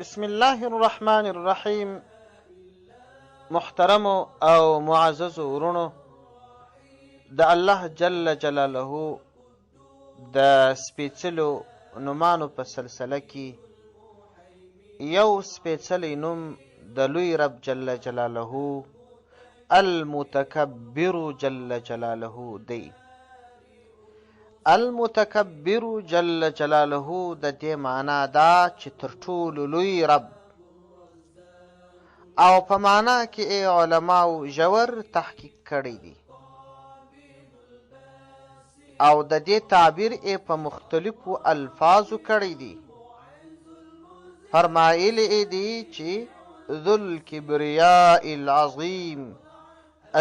بسم الله الرحمن الرحیم محترم او معزز ورونو، د الله جل جلاله د سپېڅلو نومانو په سلسله کې یو سپېڅلی نوم د لوی رب جل جلاله المتکبر جل جلاله دی. المتکبر جل جلاله د دې معنا دا چې تر ټولو لوی رب، او په معنا کې یې علماو ژور تحقیق کړی دی او د دې تعبیر یې په مختلفو الفاظو کړی دی. فرمایلی یې دی چې ذو الکبریاء العظیم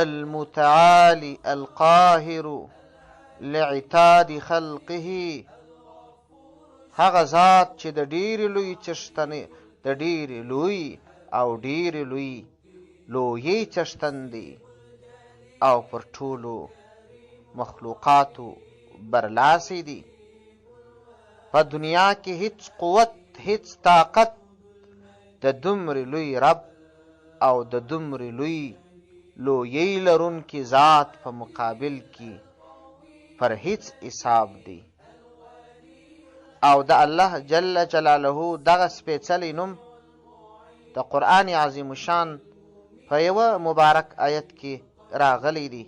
المتعالي القاهر لعتاد خلقه، هغه ذات چې د ډېرې لوی څښتن، د ډېرې لوی او ډېرې لوی لویې څښتن دی او پر ټولو مخلوقاتو برلاسی دی. په دنیا کې هیڅ قوت، هیڅ طاقت د دومره لوی رب او د دومره لوی لویۍ لرونکي ذات په مقابل کې پر هیڅ حساب دی. او د الله جل جلاله دغه سپېڅلی نوم د قرآن عظیم شان په یوه مبارک آیت کې راغلی دی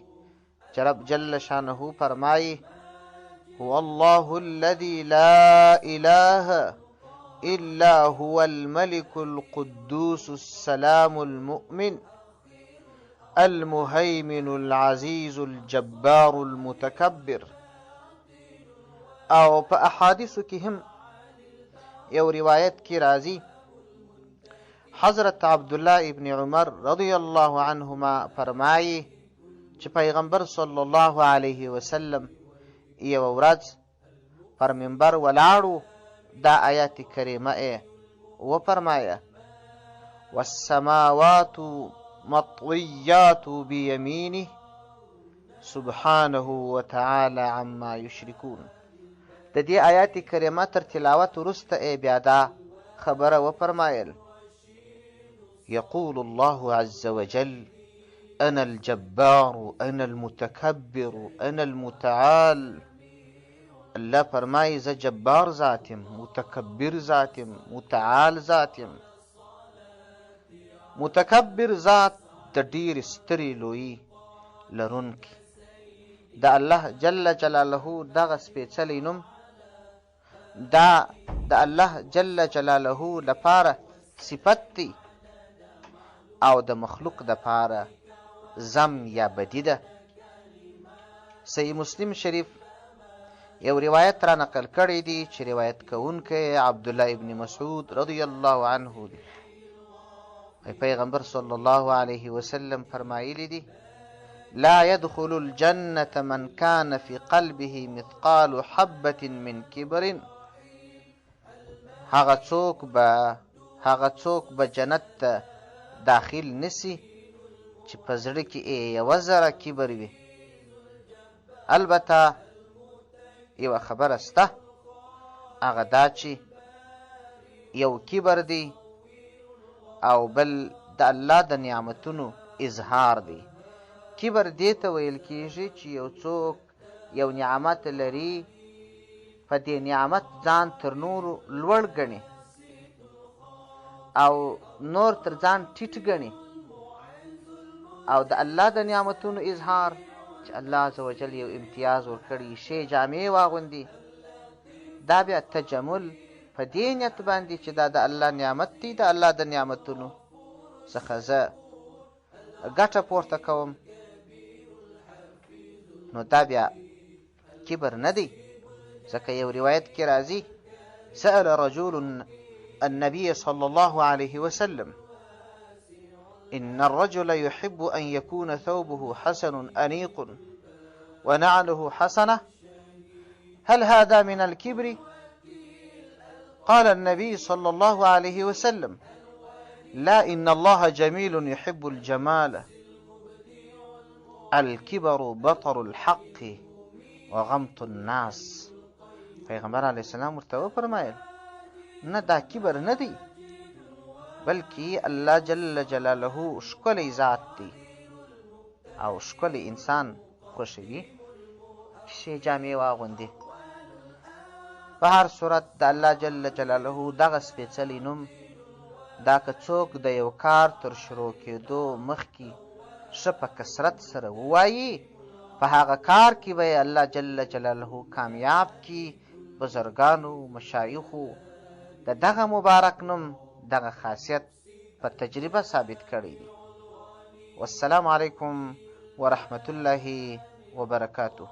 چې رب جل شانه فرمایي: هو الله الذي لا اله الا هو الملك القدوس السلام المؤمن المهيمن العزيز الجبار المتكبر. او په احادیثو کې هم یو روایت کې راځي، حضرت عبد الله ابن عمر رضی الله عنهما فرمایي چې پیغمبر صلی الله علیه وسلم یو ورځ پر منبر ولاړو، دا آیات کریمه یې وفرمایه: والسماوات مطویات بیمینه سبحانه وتعالی عما یشرکون. د دې آیات کریمه تر تلاوت وروسته یې بیا دا خبره وفرمایل: يقول الله عز وجل أنا الجبار أنا المتكبر أنا المتعال. الله فرمایي: زه جبار ذات یم، متکبر ذات یم، متعال ذات یم. متکبر ذات د ډېرې سترې لویي لرونکی. د الله جل جلاله دغه سپېڅلی نوم دا د الله جل جلاله لپاره صفت دی او د مخلوق دپاره ذم یا بدی ده. صحیح مسلم شریف یو روایت را نقل کړی دی چې روایت کوونکی عبدالله ابن مسعود رضی الله عنه دی. پیغمبر صلی الله علیه وسلم فرمایلی دی: لا يدخل الجنة من كان في قلبه مثقال حبة من کبر. هغه څوک به جنت ته داخل نسی چې په زړه کې یې یوه ذره کبر وي. البته یوه خبره سته، هغه دا چې یو کبر دی او بل د الله د نعمتونو اظهار دی. کبر دې ته ویل کیږي چې یو څوک یو نعمت لري، په دې نعمت ځان تر نورو لوړ ګڼي او نور تر ځان ټیټ ګڼي، او د الله د نعمتونو اظهار چې الله عز وجل یو امتیاز ورکړي، ښې جامې واغوندي، دا بیا تجمل په دې نیت باندې چې دا د الله نعمت دی، د الله د نعمتونو څخه زه ګټه پورته کوم، نو دا بیا کبر نه دی. ځکه یو روایت کې راځي: سأل رجل النبي صلى الله عليه وسلم: إن الرجل يحب أن يكون ثوبه حسن أنيق ونعله حسنة، هل هذا من الكبر؟ قال النبي صلى الله عليه وسلم: لا، إن الله جميل يحب الجمال. الكبر بطر الحق وغمط الناس. پیغمبر علیه السلام ورته وفرمایل: نه، دا کبر نه دی. بلکې الله جل جلاله ښکلی ذات دی او ښکلی انسان خوښوي چې ښې جامې واغوندي. په هر صورت د الله جل جلاله دغه سپېڅلی نوم دا که څوک د یو کار تر شروع کېدو مخکې ښه په کثرت سره ووایي په هغه کار کې به یې الله جل جلاله کامیاب کړي. بزرګانو، مشایخو د دغه مبارک نوم دغه خاصیت په تجربه ثابت کړی دی. والسلام علیکم ورحمة الله وبرکاته.